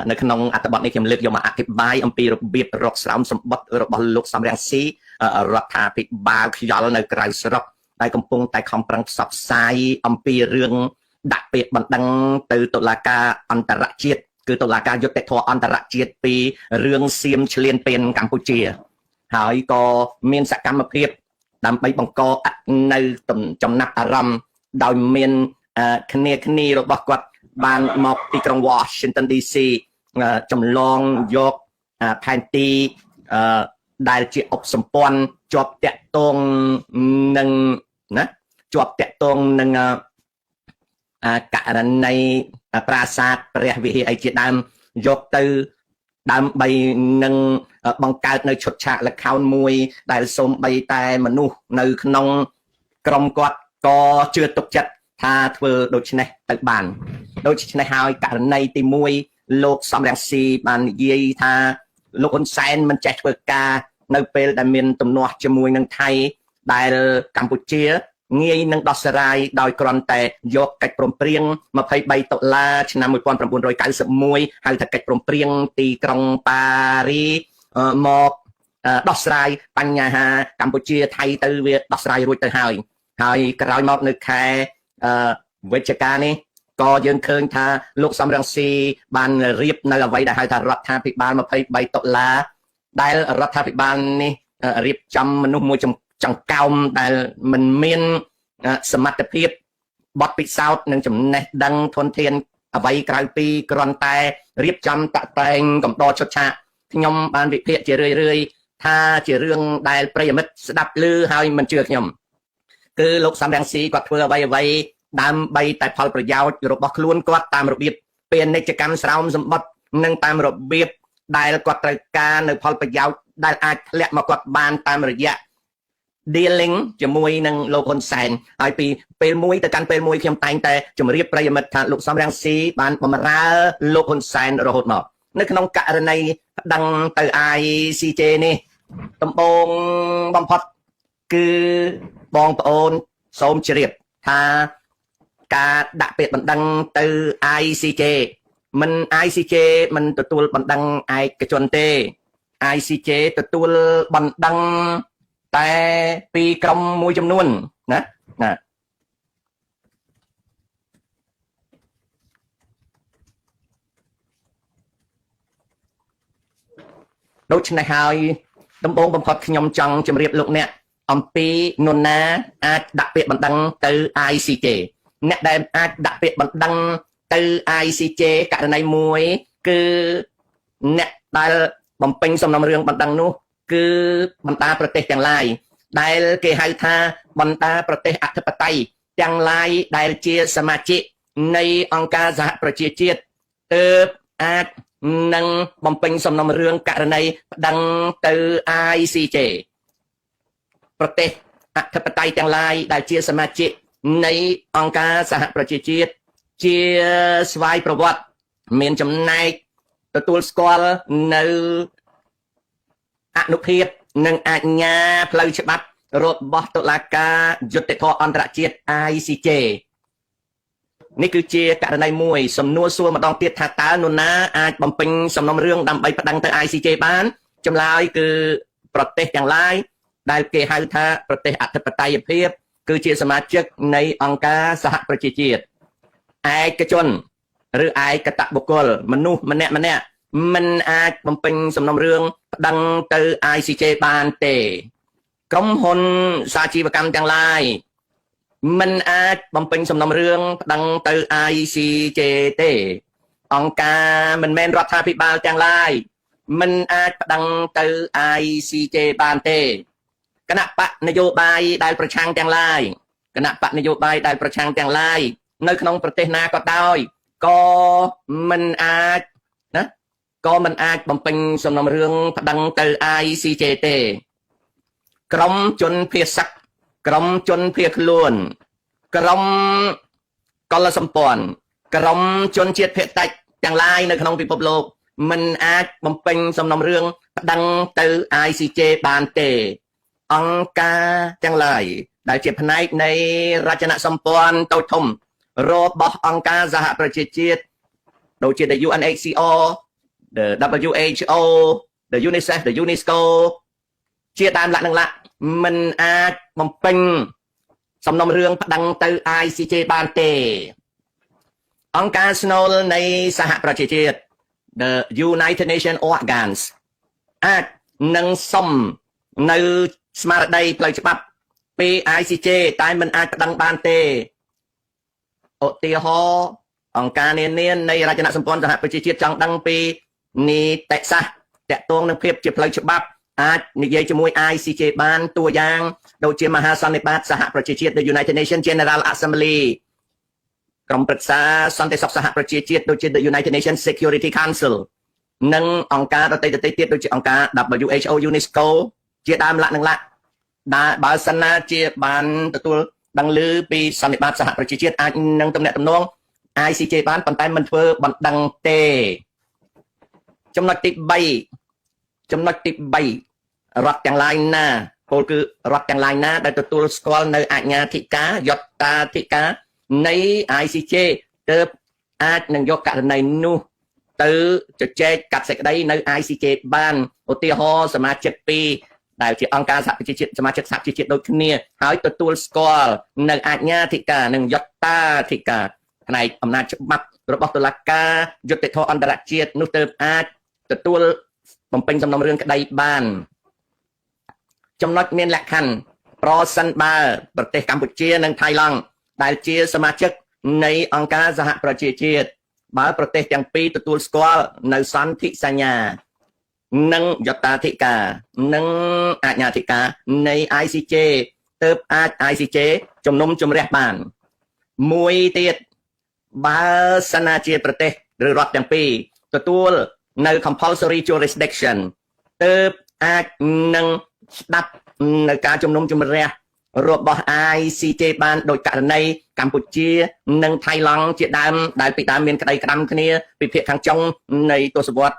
នៅក្នុងអត្ថបទនេះខ្ញុំលើកយកមកអធិប្បាយអំពីរបៀបរកស្រោមសម្បត្តិរបស់លោកសំរងស៊ីរដ្ឋាភិបាលខ្យល់នៅក្រៅស្រុកដែលកំពុងតែខំប្រឹងផ្សព្វផ្សាយអំពីរឿងដាក់ពាក្យបណ្ដឹងទៅតុលាការអន្តរជាតិគឺតុលាការយុត្តិធម៌អន្តរជាតិពីរឿងសៀមឈ្លានពានកម្ពុជាហើយក៏មានសកម្មភាពដើម្បីបង្កនៅចំណាប់អារម្មណ៍ដោយមានគ្នាគ្នារបស់គាត់បានមកទីក្រុង Washington DC ចម្លងយកផែនទីដែលជាអុកសម្ព័ន្ធជាប់តាក់ទងនឹងណាជាប់តាក់ទងនឹងករណីប្រាសាទព្រះវិហារអីជាដើមយកទៅដើម្បីនឹងបង្កើតនៅឈុតឆាកល្ខោនមួយដែលសូម្បីតែមនុស្សនៅក្នុងក្រុមគាត់ក៏ជឿទុកចិត្តថាធ្វើដូច្នេះទៅបានដូច្នេះហើយករណីទី1លោកសំរងស៊ីបាននិយាយថាលោកហ៊ុនសែនមិនចេះធ្វើការនៅពេលដែលមានទំនាស់ជាមួយនឹងថៃដែលកម្ពុជាងាយនឹងដោះស្រាយដោយគ្រាន់តែយកកិច្ចព្រមព្រៀង23តុលាឆ្នាំ1991ហៅថាកិច្ចព្រមព្រៀងទីក្រុងប៉ារីមកដោះស្រាយបញ្ហាកម្ពុជាថៃទៅវាដោះស្រាយរួចទៅហើយហើយក្រោយមកនៅខែវិច្ឆិកានេះក៏យើងឃើញថាលោកសំរងស៊ីបានរៀបនៅអ្វីដែលហៅថារដ្ឋាភិបាល23តុលាដែលរដ្ឋាភិបាលនេះរៀបចំមនុស្សមួយចង្កោមដែលមិនមានសមត្ថភាពបទពិសោធន៍និងចំណេះដឹងធនធានអ្វីក្រៅពីគ្រាន់តែរៀបចំតាក់តែងកំដរឈុតឆាកខ្ញុំបានវិភាគជារឿយៗថាជារឿងដែលប្រិយមិត្តស្ដាប់ឮហើយមិនជឿខ្ញុំគឺលោកសំរងស៊ីគាត់ធ្វើអ្វីអ្វីដើម្បីតែផលប្រយោជន៍របស់ខ្លួនគាត់តាមរបៀបពាណិជ្ជកម្មស្រោមសម្បត្តិនិងតាមរបៀបដែលគាត់ត្រូវការនៅផលប្រយោជន៍ដែលអាចធ្លាក់មកគាត់បានតាមរយៈ dealing ជាមួយនឹងលោកហ៊ុនសែនហើយពីពេលមួយទៅកាន់ពេលមួយខ្ញុំតែងតែជម្រាបប្រិយមិត្តថាលោកសំរងស៊ីបានបំរើលោកហ៊ុនសែនរហូតមកនៅក្នុងករណីប្តឹងទៅ ICJ នេះដំបូងបំផុតគឺបងប្អូនសូមជ្រាបថាការដាក់ពាក្យបណ្ដឹងទៅ ICJ មិន ICJ មិនទទួលបណ្ដឹងឯកជនទេ ICJ ទទួលបណ្ដឹងតែពីក្រុមមួយចំនួនណាណាដូច្នេះហើយដំបូងបំផុតខ្ញុំចង់ជម្រាបលោកអ្នកអំពីនរណាអាចដាក់ពាក្យបណ្ដឹងទៅ ICJ អ្នកដែលអាចដាក់ពាក្យបណ្ដឹងទៅ ICJ ករណីមួយគឺអ្នកដែលបំពេញសំណុំរឿងបណ្ដឹងនោះគឺបណ្ដាប្រទេសទាំងឡាយដែលគេហៅថាបណ្ដាប្រទេសអធិបតេយ្យទាំងឡាយដែលជាសមាជិកនៃអង្គការសហប្រជាជាតិទើបអាចនឹងបំពេញសំណុំរឿងករណីប្តឹងទៅ ICJ ប្រទេសអធិបតេយ្យទាំងឡាយដែលជាសមាជិកនៃអង្គការសហប្រជាជាតិជាស្វ័យប្រវត្តិមានចំណែកទទួលស្គាល់នៅអនុភាពនិងអាជ្ញាផ្លូវច្បាប់របស់តុលាការយុត្តិធម៌អន្តរជាតិ ICJ នេះគឺជាករណីមួយសំណួរសួរម្ដងទៀតថាតើនរណាអាចបំពេញសំណុំរឿងដើម្បីប្តឹងទៅ ICJ បានចម្លើយគឺប្រទេសទាំងឡាយដែលគេហៅថាប្រទេសអធិបតេយ្យភាពគឺជាសមាជិកនៃអង្គការសហប្រជាជាតិឯកជនឬឯកតបុគ្គលមនុស្សម្នាក់ម្នាក់មិនអាចបំពេញសំណុំរឿងប្តឹងទៅ ICJ បានទេក្រុមហ៊ុនសាជីវកម្មទាំងឡាយមិនអាចបំពេញសំណុំរឿងប្តឹងទៅ ICJ ទេអង្គការមិនមែនរដ្ឋាភិបាលទាំងឡាយមិនអាចប្តឹងទៅ ICJ បានទេគណៈបកនយោបាយដែលប្រឆាំងទាំងឡាយគណៈបកនយោបាយដែលប្រឆាំងទាំងឡាយនៅក្នុងប្រទេសណាក៏ដោយក៏មិនអាចណាក៏មិនអាចបំពេញសំណុំរឿងប្តឹងទៅ ICJ ទេក្រុមជនភៀសសឹកក្រុមជនភៀសខ្លួនក្រុមកលសម្ព័ន្ធក្រុមជនជាតិភាគតិចទាំងឡាយនៅក្នុងពិភពលោកមិនអាចបំពេញសំណុំរឿងប្តឹងទៅ ICJ បានទេអង្គការទាំងឡាយដែលជាផ្នែកនៃរចនាសម្ព័ន្ធតូចធំរបស់អង្គការសហប្រជាជាតិ ដូចជា the UNHCR, the WHO, the UNICEF, the UNESCO ជាដើមលក្ខនឹងលក្ខមិនអាចបំពេញសំណុំរឿងប្តឹងទៅ ICJ បានទេអង្គការស្នូលនៃសហប្រជាជាតិ the United Nations organs អាចនឹងសុំនៅស្មារតីផ្លូវច្បាប់ពី ICJ តែមិនអាចប្តឹងបានទេឧទាហរណ៍អង្គការនានានៃរចនាសម្ព័ន្ធសហប្រជាជាតិចង់ដឹងពីនីតិសាស្ត្រតាក់ទងនឹងភាពជាផ្លូវច្បាប់អាចនិយាយជាមួយ ICJ បានតួយ៉ាងដូចជាមហាសន្និបាតសហប្រជាជាតិ The United Nations General Assembly ក្រុមប្រឹក្សាសន្តិសុខសហប្រជាជាតិដូចជា The United Nations Security Council និងអង្គការដទៃដទៃទៀតដូចជាអង្គការ WHO, UNESCO ជាដើមលក្ខនឹងលក្ខដែលបើសិនណាជាបានទទួលដឹងឮពីសន្និបាតសហប្រជាជាតិអាចនឹងទំនាក់ទំនង ICJ បានប៉ុន្តែមិនធ្វើបណ្ដឹងទេចំណុចទី3ចំណុចទី3រដ្ឋទាំងឡាយណាពោលគឺរដ្ឋទាំងឡាយណាដែលទទួលស្គាល់នៅអាជ្ញាធិការយត្តាធិការនៃ ICJ ទើបអាចនឹងយកករណីនោះទៅជជែកកាត់សេចក្តីនៅ ICJ បានឧទាហរណ៍សមាជិកពីរដែលជាអង្គការសហប្រជាជាតិសមាជិកសហប្រជាជាតិដូចគ្នាហើយទទួលស្គាល់នៅអាជ្ញាធិការនិងយត្តាធិការផ្នែកអំណាចច្បាប់របស់តុលាការយុត្តិធម៌អន្តរជាតិនោះទើបអាចទទួលបំពេញសំណុំរឿងក្តីបានចំណុចមានលក្ខខណ្ឌប្រសិនបើប្រទេសកម្ពុជានិងថៃឡង់ដែលជាសមាជិកនៃអង្គការសហប្រជាជាតិបើប្រទេសទាំងពីរទទួលស្គាល់នៅសន្ធិសញ្ញានិងយត្តាធិការនិងអាជ្ញាធិការនៃ ICJ ទើបអាច ICJ ជំនុំជម្រះបានមួយទៀតបើសិនណាជាប្រទេសឬរដ្ឋទាំងពីរទទួលនៅ compulsory jurisdiction ទើបអាចនឹងស្ដាប់នៅការជំនុំជម្រះរបស់ ICJ បានដោយករណីកម្ពុជានិងថៃឡង់ជាដើមដែលពីដើមមានក្តីក្តាំគ្នាពីភាគខាងចុងនៃទសវត្ស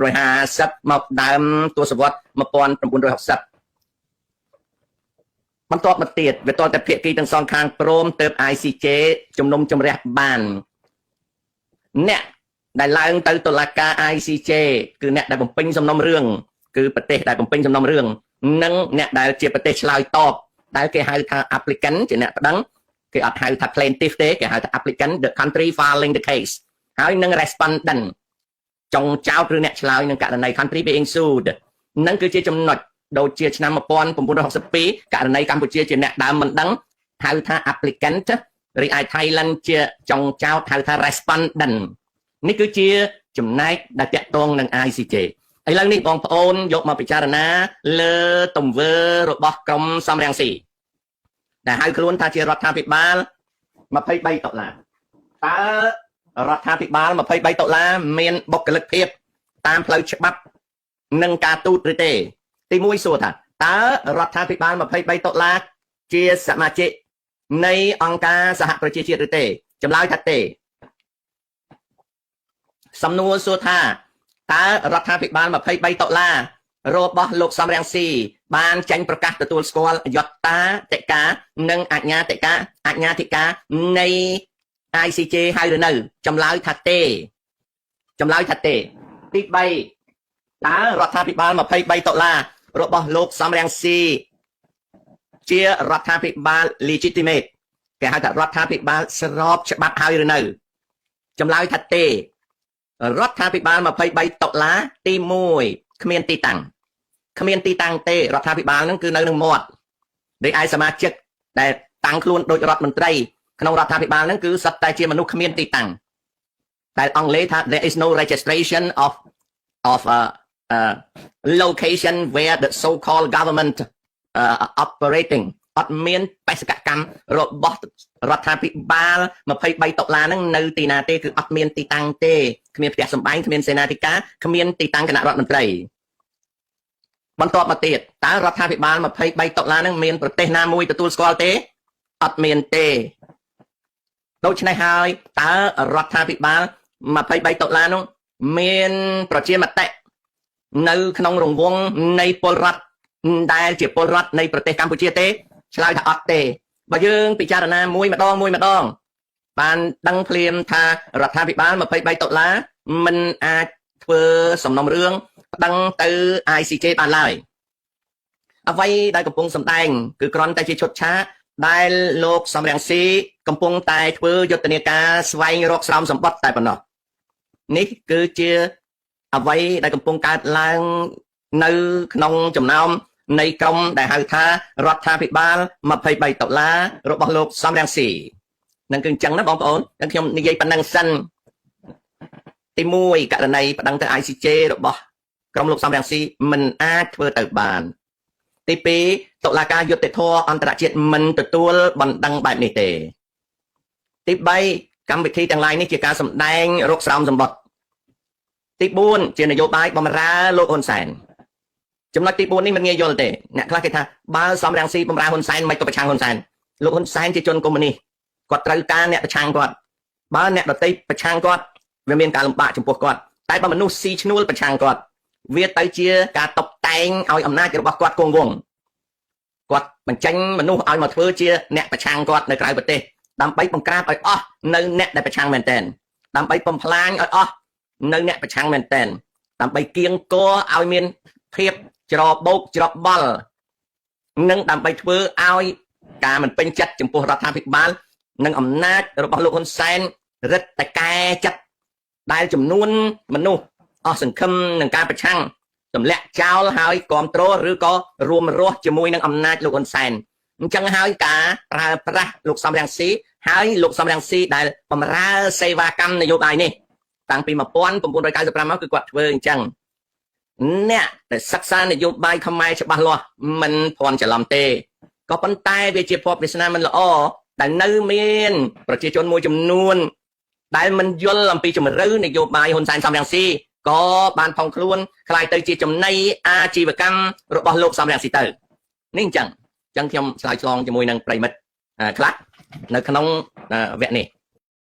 1950មកដើមទសវត្ស1960បន្ទាប់មកទៀតវាតតែភាគីទាំងសងខាងព្រមទៅ ICJ ជំនុំជម្រះបានអ្នកដែលឡើងទៅតុលាការ ICJ គឺអ្នកដែលបំពេញសំណុំរឿងគឺប្រទេសដែលបំពេញសំណុំរឿងនិងអ្នកដែលជាប្រទេសឆ្លើយតបដែលគេហៅថា applicant ជាអ្នកប្តឹងគេអត់ហៅថា plaintiff ទេគេហៅថា applicant, the country filing the case ហើយនឹង respondent ចុងចោតឬអ្នកឆ្លើយនឹងករណី country being sued នឹងគឺជាចំណុចដូចជាឆ្នាំ1962ករណីកម្ពុជាជាអ្នកដើមមិនដឹងហៅថា applicant រីឯ Thailand ជាចុងចោតហៅថា respondent នេះគឺជាចំណែកដែលតាក់ទងនឹង ICJ ឥឡូវនេះបងប្អូនយកមកពិចារណាលើទង្វើរបស់ក្រុមសំរងស៊ីដែលហៅខ្លួនថាជារដ្ឋាភិបាល23ដុល្លារតើរដ្ឋាភិបាល23ដុល្លារមានបុគ្គលិកភាពតាមផ្លូវច្បាប់និងការទូតឬទេ ទី1សួរថាតើរដ្ឋាភិបាល23ដុល្លារជាសមាជិកនៃអង្គការសហប្រជាជាតិឬទេចម្លើយថាទេសំណួរសួរថាតើរដ្ឋាភិបាល23ដុល្លាររបស់លោកសំរងស៊ីបានចេញប្រកាសទទួលស្គាល់យត្តាតិកានិងអាជ្ញាតិកាអាជ្ញាធិការនៃ ICJ ហើយឬនៅចម្លើយថាទេចម្លើយថាទេទី3តើរដ្ឋាភិបាល23ដុល្លាររបស់លោកសំរងស៊ីជារដ្ឋាភិបាល legitimate គេហៅថារដ្ឋាភិបាលស្របច្បាប់ហើយឬនៅចម្លើយថាទេរដ្ឋាភិបាល23ដុល្លារទី1គ្មានទីតាំងគ្មានទីតាំងទេរដ្ឋាភិបាលនឹងគឺនៅនឹងមាត់រីឯសមាជិកដែលតាំងខ្លួនដូចរដ្ឋមន្ត្រីក្នុងរដ្ឋាភិបាលនឹងគឺសុទ្ធតែជាមនុស្សគ្មានទីតាំងដែលអង់គ្លេសថា there is no registration of location where the so called government operating អត់មានបេសកកម្មរបស់រដ្ឋាភិបាល23តុលាហ្នឹងនៅទីណាទេគឺអត់មានទីតាំងទេគ្មានផ្ទះសម្បែងគ្មានសេនាធិការគ្មានទីតាំងគណៈរដ្ឋមន្ត្រីបន្ទាប់មកទៀតតើរដ្ឋាភិបាល23តុលាហ្នឹងមានប្រទេសណាមួយទទួលស្គាល់ទេអត់មានទេដូច្នេះហើយតើរដ្ឋាភិបាល23តុលានោះមានប្រជាមតិនៅក្នុងរង្វង់នៃពលរដ្ឋដែលជាពលរដ្ឋនៃប្រទេសកម្ពុជាទេឆ្លើយថាអត់ទេបើយើងពិចារណាមួយម្ដងមួយម្ដង បានដឹងភ្លាមថារដ្ឋាភិបាល23តុលាមិនអាចធ្វើសំណុំរឿងប្តឹងទៅ ICJ បានឡើយអ្វីដែលកំពុងសម្ដែងគឺគ្រាន់តែជាឈុតឆាកដែលលោកសំរងស៊ីកំពុងតែធ្វើយុទ្ធនាការស្វែងរកស្រោមសម្បត្តិតែប៉ុណ្ណោះនេះគឺជាអ្វីដែលកំពុងកើតឡើងនៅក្នុងចំណោមនៃក្រុមដែលហៅថារដ្ឋាភិបាល23តុលារបស់លោកសំរងស៊ីនឹងគឺអញ្ចឹងណាបងប្អូននឹងខ្ញុំនិយាយប៉ុណ្ណឹងសិនទី1ករណីប្តឹងទៅ ICJ របស់ក្រុមលោកសំរងស៊ីមិនអាចធ្វើទៅបាន ទី2តុលាការយុត្តិធម៌អន្តរជាតិមិនទទួលបណ្ដឹងបែបនេះទេទី3កម្មវិធីទាំងឡាយនេះជាការសម្ដែងរកស្រោមសម្បត្តិទី4ជានយោបាយបំរើលោកហ៊ុនសែនចំណុចទី4នេះមិនងាយយល់ទេអ្នកខ្លះគេថាបើសំរងស៊ីបំរើហ៊ុនសែនមិនក៏ប្រឆាំងហ៊ុនសែនលោកហ៊ុនសែនជាជនកុម្មុយនីសគាត់ត្រូវការអ្នកប្រឆាំងគាត់បើអ្នកដទៃប្រឆាំងគាត់វាមានការលំបាកចំពោះគាត់តែបើមនុស្សស៊ីឈ្នួលប្រឆាំងគាត់វាទៅជាការតបតែងឲ្យអំណាចរបស់គាត់គង់វង្សគាត់បញ្ចេញមនុស្សឲ្យមកធ្វើជាអ្នកប្រឆាំងគាត់នៅក្រៅប្រទេសដើម្បីបង្ក្រាបឲ្យអស់នៅអ្នកដែលប្រឆាំងមែនទែនដើម្បីបំផ្លាញឲ្យអស់នៅអ្នកប្រឆាំងមែនទែនដើម្បីគៀងគរឲ្យមានភាពច្របូកច្របល់និងដើម្បីធ្វើឲ្យការមិនពេញចិត្តចំពោះរដ្ឋាភិបាលនិងអំណាចរបស់លោកហ៊ុនសែនរឹតតែកែចិត្តដែលចំនួនមនុស្សអស់សង្ឃឹមនឹងការប្រឆាំងទម្លាក់ចោលហើយគ្រប់គ្រងឬក៏រួមរស់ជាមួយនឹងអំណាចលោកហ៊ុនសែនអញ្ចឹងហើយការប្រើប្រាស់លោកសំរងស៊ីហើយលោកសំរងស៊ីដែលបំរើសេវាកម្មនយោបាយនេះតាំងពី1995មកគឺគាត់ធ្វើអញ្ចឹងអ្នកដែលសិក្សានយោបាយខ្មែរច្បាស់លាស់មិនភ័ន្តច្រឡំទេក៏ប៉ុន្តែវាជាភ័ព្វវាសនាមិនល្អដែលនៅមានប្រជាជនមួយចំនួនដែលមិនយល់អំពីជំរឿនយោបាយហ៊ុនសែនសំរងស៊ីក៏បានផុងខ្លួនក្លាយទៅជាចំណីអាជីវកម្មរបស់លោកសំរងស៊ីទៅនេះអញ្ចឹងអញ្ចឹងខ្ញុំឆ្លើយឆ្លងជាមួយនឹងប្រិមិត្តខ្លះនៅក្នុងវគ្គនេះ។